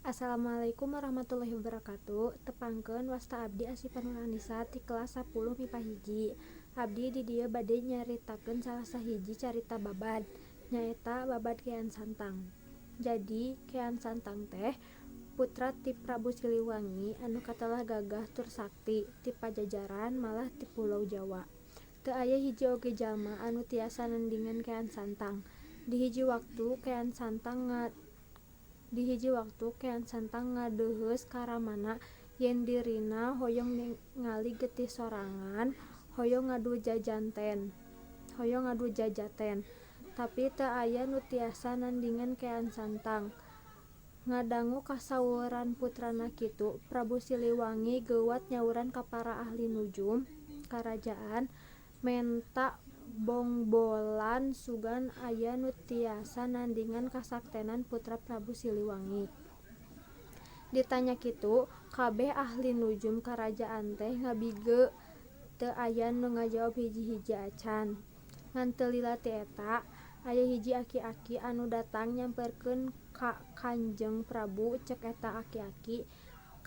Assalamualaikum warahmatullahi wabarakatuh. Tepangkeun, wasta abdi Asifa Nurhanisa ti kelas 10 MIPA 1. Abdi di dieu bade nyaritakeun salah sahiji carita babad, nyaeta babad Kean Santang. Jadi Kean Santang teh putra ti Prabu Siliwangi anu katelah gagah tur sakti ti Pajajaran, malah ti pulo Jawa. Teu aya hiji oge jalma anu tiasa nandingan Kean Santang. Di hiji waktu Kean Santang ngadeuheus ka ramana yen dirina hoyong ningali getih sorangan, hoyong ngadu jajaten, tapi teu aya nu tiasa nandingan Kean Santang. Ngadangu kasauran putrana kitu, Prabu Siliwangi geuwat nyauran ka para ahli nujum karajaan menta bongbolan sugan aya nu tiasa nandingan kasaktenan putra Prabu Siliwangi. Ditanya kitu, kabeh ahli nujum karajaan teh ngabigeu, teu aya nu ngajawab hiji-hiji acan. Ngan teu lila ti eta, aya hiji aki-aki anu datang nyamperkeun ka Kanjeng Prabu. Cek eta aki-aki,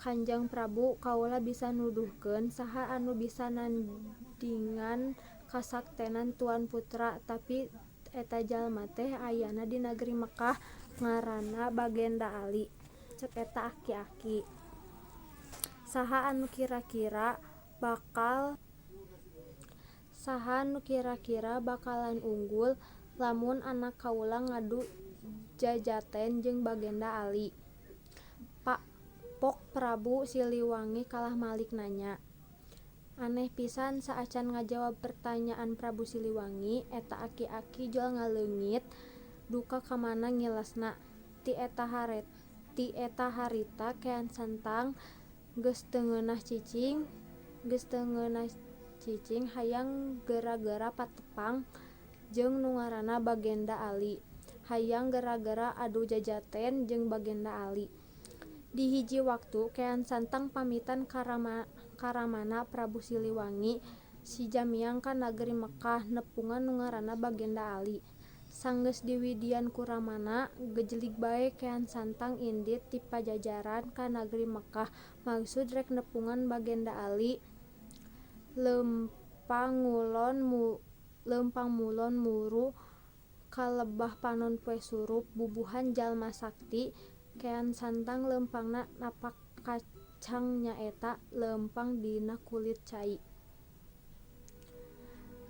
"Kanjeng Prabu, kaula bisa nuduhkeun saha anu bisa nandingan kasaktenan tuan putra, tapi eta jalma teh ayana di nagri Mekkah, ngaranna Bagenda Ali." Cek eta aki-aki, "Saha anu kira-kira bakalan unggul lamun anak kaula ngadu jajaten jeung Bagenda Ali?" Pok Prabu Siliwangi kalah malik nanya. Aneh pisan, saacan ngajawab pertanyaan Prabu Siliwangi, eta aki-aki jol ngaleungit duka kamana ngilesna. Ti eta harita Kean Santang geus teu ngeunah cicing, hayang gera-gera patepang jeung nu ngaranna Bagenda Ali, hayang gera-gera adu jajaten jeung Bagenda Ali. Di hiji waktu Kean Santang pamitan ka ramana Prabu Siliwangi sijamiang ka nagri Mekkah nepungan nu ngaranna Bagenda Ali. Sanggeus diwidian ku ramana, gejlig bae Kean Santang indit ti Pajajaran ka nagri Mekkah maksud rek nepungan Bagenda Ali. Leumpang mulon muru ka lebah panon poe surup, bubuhan jalma sakti. Kean Santang leumpangna napak kacang, nyaeta leumpang dina kulit cai.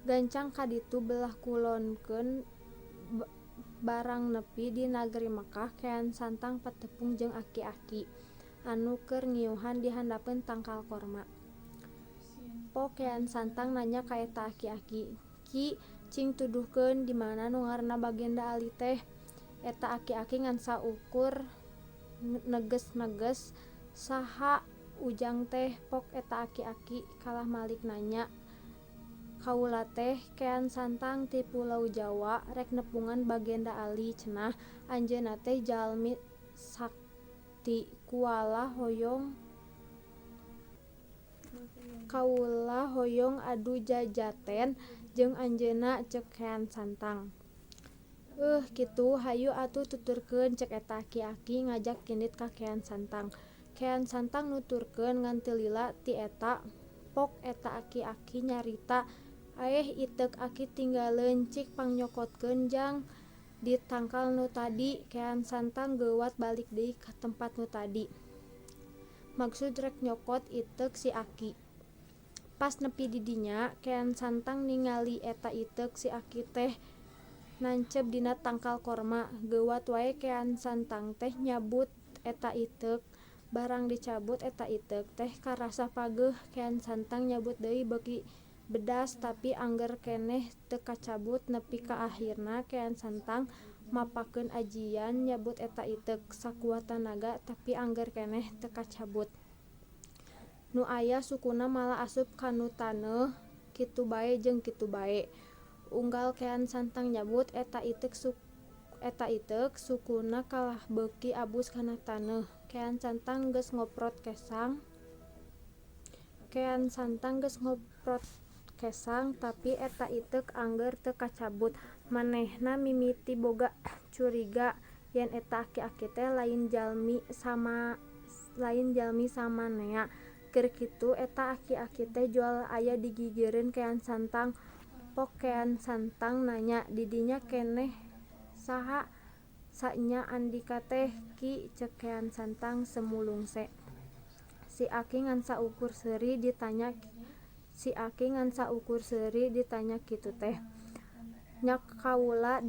Gancang ka ditu belah kulonkeun. Barang nepi di nagri Mekkah, Kean Santang patepung jeung aki-aki anu keur ngiuhan di handapeun tangkal korma. Pok Kean Santang nanya ka eta aki-aki, "Ki, cing tuduhkeun di mana nu ngaranna Bagenda Ali teh?" Eta aki-aki ngan saukur neges-neges, "Saha ujang teh?" Pok eta aki-aki kalah malik nanya. "Kaula teh Kean Santang ti pulo Jawa, rek nepungan Bagenda Ali, cenah anjeunna teh jalmi sakti. Kaula hoyong adu jajaten jeung anjeunna," cek Kean Santang. "Heuh kitu, hayu atuh tuturkeun," cek eta aki-aki ngajak indit ka Kean Santang. Kean Santang nuturkeun, ngan teu lila ti eta pok eta aki-aki nyarita, "Aeh, iteuk aki tinggaleun, cik pangnyokokeun jang di tangkal nu tadi." Kean Santang geuwat balik deui ka tempat nu tadi maksud rek nyokot iteuk si aki. Pas nepi di dinya, Kean Santang ningali eta iteuk si aki teh nanceb dina tangkal korma. Geuwat wae Kean Santang teh nyabut eta iteuk. Barang dicabut, eta iteuk teh karasa pageuh. Kean Santang nyabut deui beuki bedas, tapi angger keneh teu kacabut, nepi ka ahirna Kean Santang mapakeun ajian nyabut eta iteuk sakuat tanaga, tapi angger keneh teu kacabut. Nu aya sukuna malah asup kana taneuh, kitu bae jeung kitu bae. Unggal Kean Santang nyabut eta iteuk, sukuna kalah beuki abus kana taneuh. Kean Santang geus ngoprot kesang, tapi eta iteuk angger teu kacabut. Manehna mimiti boga curiga. Yen eta aki-aki teh lain jalmi samanea. Keur kitu eta aki-aki teh jual aya di gigireun Kean Santang. Pok Kean Santang nanya, "Di dinya keneh saha?" "Sanya andika teh, Ki?" Cek Kean Santang semulungse. Si aki ngan saukur seuri ditanya kitu teh. "Nya kaula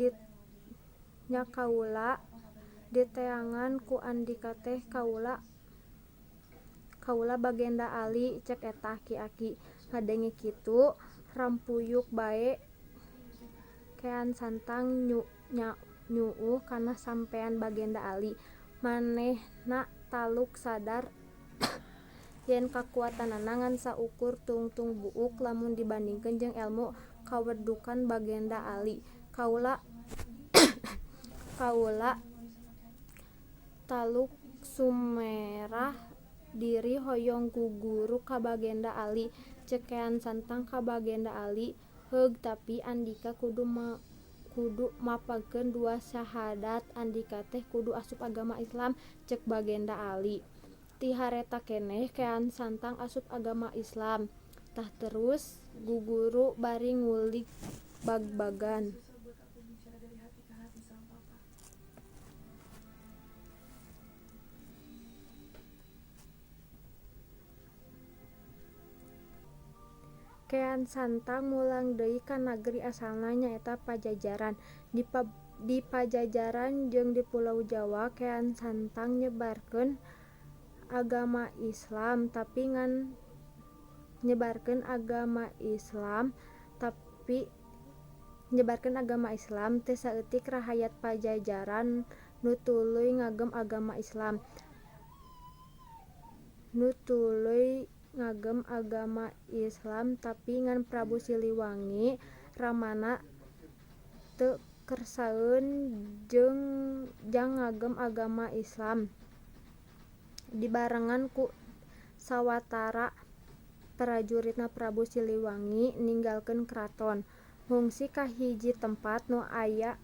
diteangan ku andika teh kaula Bagenda Ali," cek eta aki-aki. Ngadenge kitu rampuyuk bae Kean Santang nyuuh kana sampean Bagenda Ali. Manehna taluk sadar yen kakuatanana ngan saukur tungtung buuk lamun dibandingkeun jeung elmu kawedukan Bagenda Ali. Kaula kaula taluk sumerah diri hoyong guguru ka Bagenda Ali," cek Kean Santang ka Bagenda Ali. "Heug, tapi andika kudu mapagkeun dua syahadat, andika teh kudu asup agama Islam," cek Bagenda Ali. Ti hareta keneh Kean Santang asup agama Islam tah terus guguru bari ngulig bagbagan. Kean Santang mulang deui ka nagri asalna nyaeta Pajajaran. Di Pajajaran jeung di Pulo Jawa Kean Santang nyebarkeun agama Islam tapi nyebarkeun agama Islam teu saeutik rahayat Pajajaran nu tuluy ngagem agama Islam. Nu tuluy ngagem agama Islam tapi ngan Prabu Siliwangi ramana teu kersaeun jang ngagem agama Islam. Dibarengan ku sawatara prajuritna Prabu Siliwangi ninggalkeun kraton, ngungsi ka hiji tempat nu aya